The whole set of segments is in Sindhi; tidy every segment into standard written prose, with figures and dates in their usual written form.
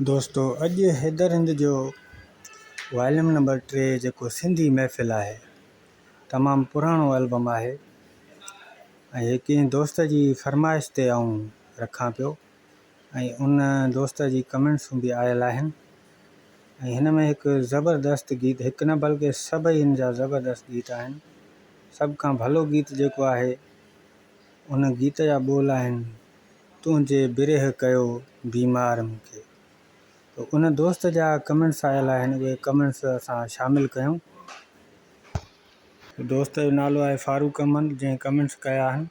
دوستو اڄ حيدر هند جو واليوم نمبر 3 جيڪو سنڌي محفل آهي تمام پراڻو البم آهي ۽ هي ڪنهن دوست جي فرمائش تي آئون رکان پيو ۽ ان دوست جي ڪمينٽسون به آيل آهن ۽ هن ۾ هڪ زبردست گيت هڪ نه بلڪه سڀئي هن جا زبردست گيت آهن سڀ کان ڀلو گيت جيڪو آهي ان گيت جا ٻول آهن تنهنجي برهه ڪيو بيمار مون کي. ته ان دوست جا ڪمينٽس آيل آهن اهي ڪمينٽس اسان شامل ڪيون. دوست جو نالو آهي فاروق احمد جنهن ڪمينٽس ڪيا آهن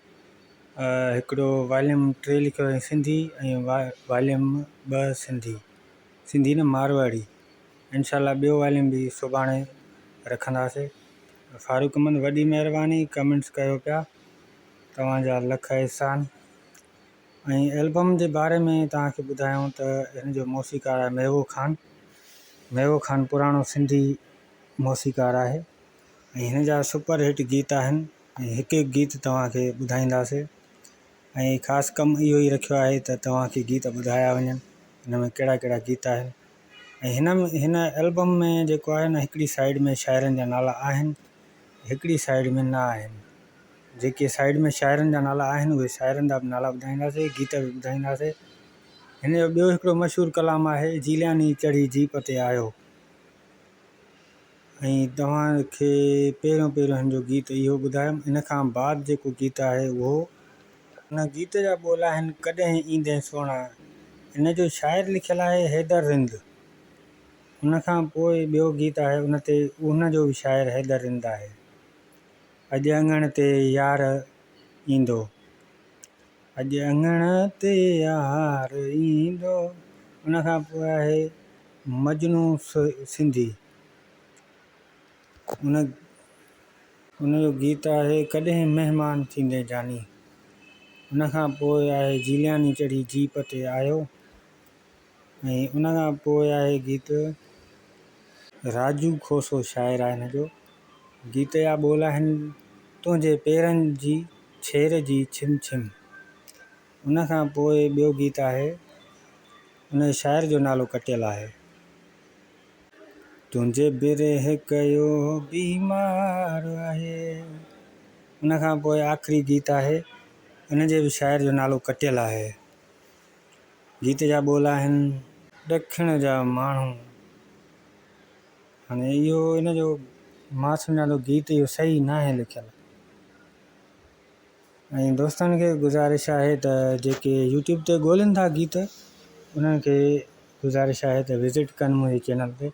هڪڙو واليوم 3 لکيو اٿائين سنڌي ۽ واليوم 2 سنڌي سنڌي نه مارواڙي انشاء الله ٻيو واليوم به سڀاڻي رکنداسي فاروق احمد وڏي مهرباني ڪمينٽس ڪيو پيا توهان جا لک احسان. ۽ البم جي باري ۾ توهان کي ٻڌايون ته هن جو موسيقار آهي ميوو خان. ميوو خان پراڻو سنڌي موسيقار آهي ۽ هن جا سپر هٽ گيت آهن ۽ هڪ هڪ گيت توهان کي ٻڌائينداسي ۽ خاص ڪم اهو ئي رکيو آهي ته توهان کي گيت ٻڌايا وڃن هن ۾ ڪهڙا ڪهڙا گيت آهن ۽ هن هن البم ۾ جيڪو آهي نه هڪڙي سائيڊ ۾ شاعرن جا نالا آهن هڪڙي سائيڊ ۾ نه آهن. جيڪي سائيڊ ۾ شاعرن جا نالا آهن اهي شاعرن جا به نالا ٻڌائينداسين گيت به ٻڌائينداسين. هن جو ٻيو هڪڙو مشهور ڪلام آهي جيلاني چڙهي جيپ تي آيو ۽ توهان کي پهريون پهريون هن جو گيت اهو ٻڌايم ان کان بعد جيڪو گيت آهي اهو ان گيت جا ٻول آهن ڪڏهن ايندين سهڻا ان جو شاعر لکيل آهي حيدر رند ان کان پوء ٻيو گيت آهي ان تي ان جو به شاعر حيدر رند آهي. اڄ اڱڻ تي يار ايندو. اڄ اڱڻ تي يار ايندو. ان کان پوء آهي مجنون سنڌي. ان ان جو گيت آهي ڪڏهن مهمان ٿيندين جاني. ان کان پوء آهي جيلاني چڙهي جيپ تي آيو. ۽ ان کان پوء آهي گيت راجو کوسو شاعر آهي هن جو گيت جا ٻول آهن تنهنجي پيرن جي ڇير جي ڇم ڇم ان کان پوء ٻيو گيت آهي ان جي شاعر جو نالو ڪٽيل آهي. تنهنجي برهه ڪيو بيمار آهي ان کان پوء آخري گيت آهي ان جي به شاعر جو نالو ڪٽيل آهي. گيت جا ٻول آهن. ڏکڻ جا ماڻهو. هاڻي اهو ان جو مان سمجهان ٿو گيت اهو صحيح ناهي لکيل ۽ دوستن کي گذارش آهي ته جيڪي يوٽيوب تي ڳولين ٿا گيت انهن کي گذارش آهي ته وزٽ ڪن منهنجي چينل تي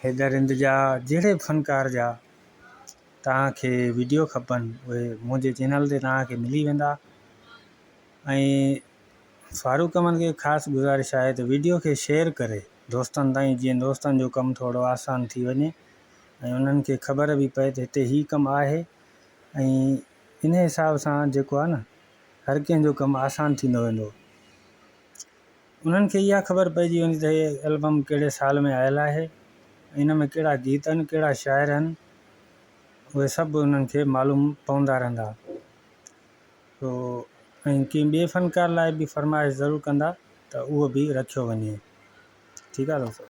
حيدر رند جا جهڙي به فنڪار جا توهان کي وڊيو کپن اهي منهنجي چينل تي توهان کي ملي ويندا ۽ فاروق احمد کي خاص گذارش آهي ته وڊيو کي شيئر ڪري دوستن تائين جيئن دوستن جو ڪم ٿورو آسان ٿي وڃي ۽ انهن کي خبر به پئي ته هتي هي ڪم آهي ۽ ان حساب سان جيڪو آهي نه هر ڪنهن جو ڪم آسان ٿيندو ويندو انهن کي اها خبر پئجي ويندي ته هي البم ڪهڙي سال ۾ آيل آهي ۽ ان ۾ ڪهڙا گيت آهن ڪهڙا شاعر آهن اهي سڀ انهن کي معلوم پوندا رهندا. سو ۽ ڪنهن ٻئي فنڪار لاء به فرمائش ضرور ڪندا ته اهو به رکيو وڃي ٺيڪ آ دوستو.